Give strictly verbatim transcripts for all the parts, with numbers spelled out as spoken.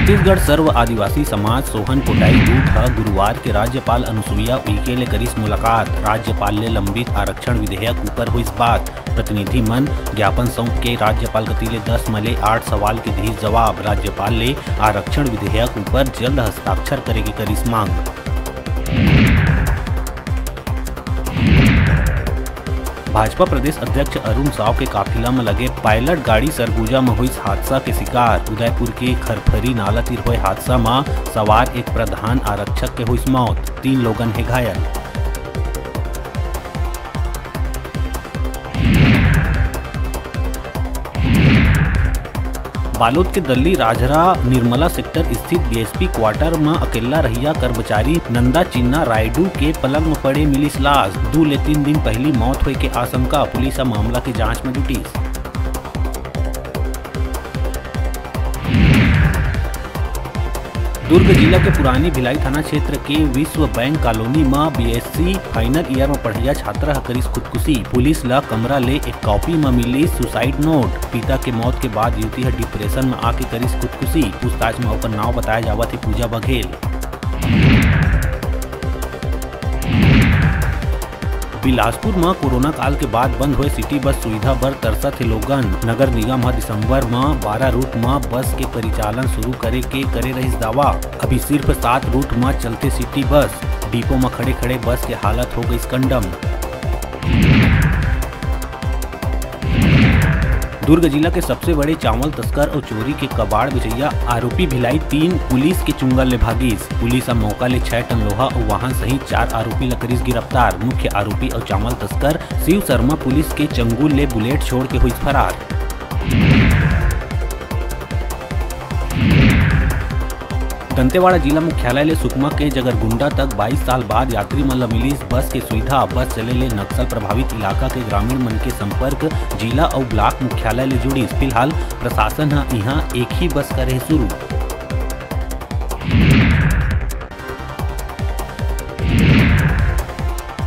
छत्तीसगढ़ सर्व आदिवासी समाज सोहन पोटाई जूट ह गुरुवार के राज्यपाल अनुसुईया उइके ले करिस मुलाकात। राज्यपाल ले लंबित आरक्षण विधेयक ऊपर होइस बात। प्रतिनिधि मन ज्ञापन सौंप के राज्यपाल कति ले दस म ले आठ सवाल के दिस जवाब। राज्यपाल ले आरक्षण विधेयक ऊपर जल्द हस्ताक्षर करे के करिस मांग। भाजपा प्रदेश अध्यक्ष अरुण साव के काफिला म लगे पायलट गाड़ी सरगुजा म होइस हादसा के शिकार। उदयपुर के खरफरी नाला तीर होए हादसा म सवार एक प्रधान आरक्षक के होइस मौत, तीन लोगन हे घायल। बालोद के दल्ली राजरा निर्मला सेक्टर स्थित बीएसपी क्वार्टर म अकेल्ला रहइया कर्मचारी नंदा चिन्ना रायडू के पलंग म पड़े मिलिस लाश। दू ले तीन दिन पहिली मौत होए के आशंका, पुलिस ह मामला के जांच म जुटिस। दुर्ग जिला के पुरानी भिलाई थाना क्षेत्र के विश्व बैंक कॉलोनी म बीएससी फाइनल ईयर म पढ़इया छात्रा ह करिस खुदकुशी। पुलिस ल कमरा ले एक कॉपी म मिलिस सुसाइड नोट। पिता के मौत के बाद युवती ह डिप्रेशन म आके करिस खुदकुशी। पूछताछ म ओकर नाव बताए जावत हे पूजा बघेल। बिलासपुर म कोरोना काल के बाद बंद होए सिटी बस सुविधा बर तरसत हे लोगन। नगर निगम ह दिसंबर म बारह रूट म बस के परिचालन शुरू करे के करे रहिस दावा। अभी सिर्फ सात रूट म चलथे सिटी बस। डिपो म खड़े-खड़े बस के हालत हो गइस कंडम। दुर्ग जिला के सबसे बड़े चावल तस्कर अउ चोरी के कबाड़ बेचइया आरोपी भिलाई तीन पुलिस के चुंगल ले भागिस। पुलिस ह मौका ले छह टन लोहा अउ वाहन सहित चार आरोपी ल करिस गिरफ्तार। मुख्य आरोपी अउ चावल तस्कर शिव शर्मा पुलिस के चंगुल ले बुलेट छोड़ के होइस फरार। दंतेवाड़ा जिला मुख्यालय ले सुकमा के जगरगुंडा तक बाईस साल बाद यात्री मन ल मिलिस बस के सुविधा। बस चले ले नक्सल प्रभावित इलाका के ग्रामीण मन के संपर्क जिला अउ ब्लॉक मुख्यालय ले जुड़िस। फिलहाल प्रशासन ह इहां एक ही बस करे हे शुरू।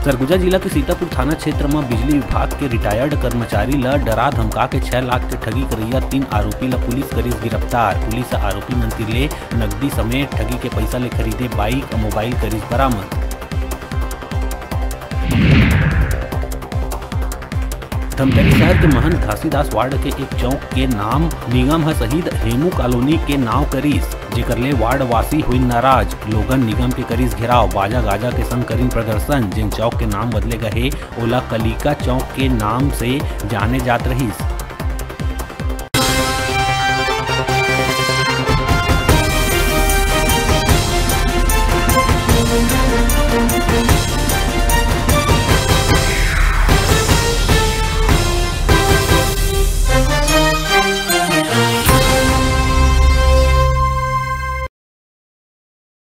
सरगुजा जिला के सीतापुर थाना क्षेत्र म बिजली विभाग के रिटायर्ड कर्मचारी ल डरा धमका के छह लाख के ठगी करइया तीन आरोपी ल पुलिस करिस गिरफ्तार। पुलिस ह आरोपी मन तीर ले नकदी समेत ठगी के पइसा ले खरीदे बाइक अउ मोबाइल करिस बरामद। धमतरी शहर के महंत घासीदास वार्ड के एक चौक के नाम निगम ह शहीद हेमू कॉलोनी के नाव करिस, जेकर ले वार्ड वासी होइन नाराज। लोगन निगम के करिस घेराव, बाजा गाजा के संग करिन प्रदर्शन। जेन चौक के नाम बदले गए हे, ओला कलिका चौक के नाम से जाने जात रहिस।